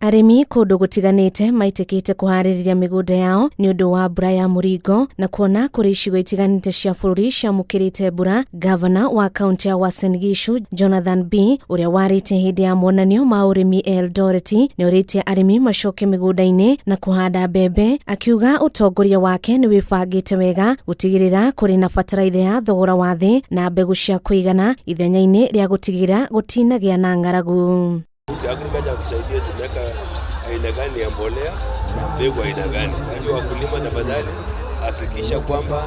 Arĩmi kũndũ gũtiganĩte maitĩkĩte kũharĩrĩria mĩgũnda yao nĩ ũndũ wa mbura ya mũringo na kuona kũrĩ icigo itiganĩte cia bũrũri ciamũkĩrĩte mbura. Gavana wa kaunti ya Uasin Gishu Jonathan Bii, ũrĩa warĩte hĩndĩ ya monanio ma ũrĩmi Eldoret, nĩ orĩtie arĩmi macoke mĩgũnda-inĩ na kũhanda mbembe, akiuga ũtongoria wake nĩ wĩbangĩte wega gũtigĩrĩra kũrĩ na bataraitha ya thogora wa thĩ na mbegũ cia kũigana ithenya-inĩ rĩa gũtigĩrĩra gũtinagĩa na ng'aragu. Agriculture tusaidie, tumeweka aina gani ya mbolea na mbegu aina gani. Kwa hivyo wakulima, tafadhali hakikisha kwamba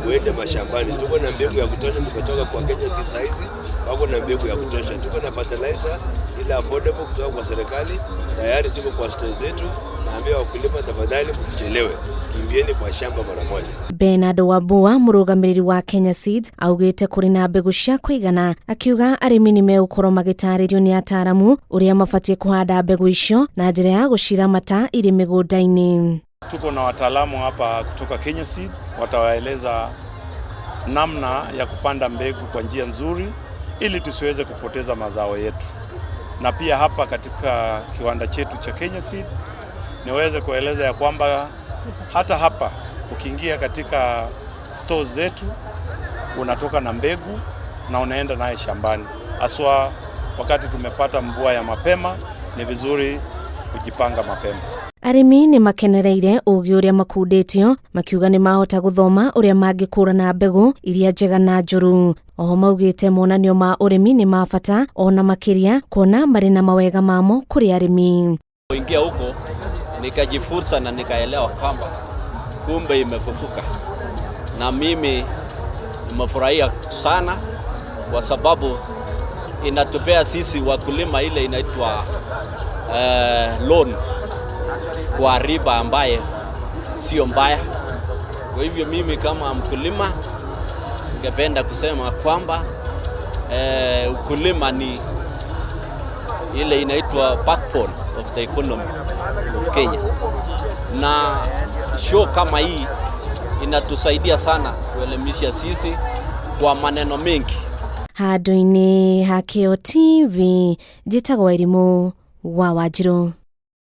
uende mashambani. Tuko na mbegu ya kutosha, tumetoka kwa Kenya Seed saizi wako na mbegu ya kutosha. Tuko na fertilizer ile affordable kutoka kwa serikali tayari ziko kwa store zetu. Naambia wakulima, tafadhali msichelewe, kimbieni kwa shamba mara moja. Bernard Wambua, mũrũgamĩrĩri wa Kenya Seeds, augĩte kũrĩ na mbegũ cia kũigana, akiuga arĩmi nĩ megũkorwo magĩtarĩrio nĩ ataaramu ũrĩa mabatiĩ kũhanda mbegũ icio na njĩra ya gũciramata irĩ mĩgũnda-inĩ. Tuko na wataalamu hapa kutoka Kenya Seed, watawaeleza namna ya kupanda mbegu kwa njia nzuri ili tusiweze kupoteza mazao yetu. Na pia hapa katika kiwanda chetu cha Kenya Seed niweze kueleza ya kwamba hata hapa ukiingia katika stores zetu unatoka na mbegu na unaenda naye shambani. Haswa wakati tumepata mvua ya mapema, ni vizuri kujipanga mapema. Arĩmi nĩ makenereire ũgĩ ũrĩa makundĩtio, makiuga nĩ mahota gũthoma ũrĩa mangĩkũrana mbegũ iria njega na njũru. Oho maugĩte monanio ma ũrĩmi nĩ ma bata ona makĩria kuona marĩ na mawega mamo kũrĩ arĩmi. Kuingia huko nikajifunza na nikaelewa kwamba kumbe imefufuka, na mimi nimefurahia sana kwa sababu inatupea sisi wakulima ile inaitwa loan kwa riba ambaye sio mbaya. Kwa hivyo mimi kama mkulima ningependa kusema kwamba ukulima ni ile inaitwa backbone of the economy of Kenya, na show kama hii inatusaidia sana kuelimisha sisi kwa maneno mengi. Handũ-inĩ ha Kĩo TV, njĩtagwo Irimũ wa Wanjirũ.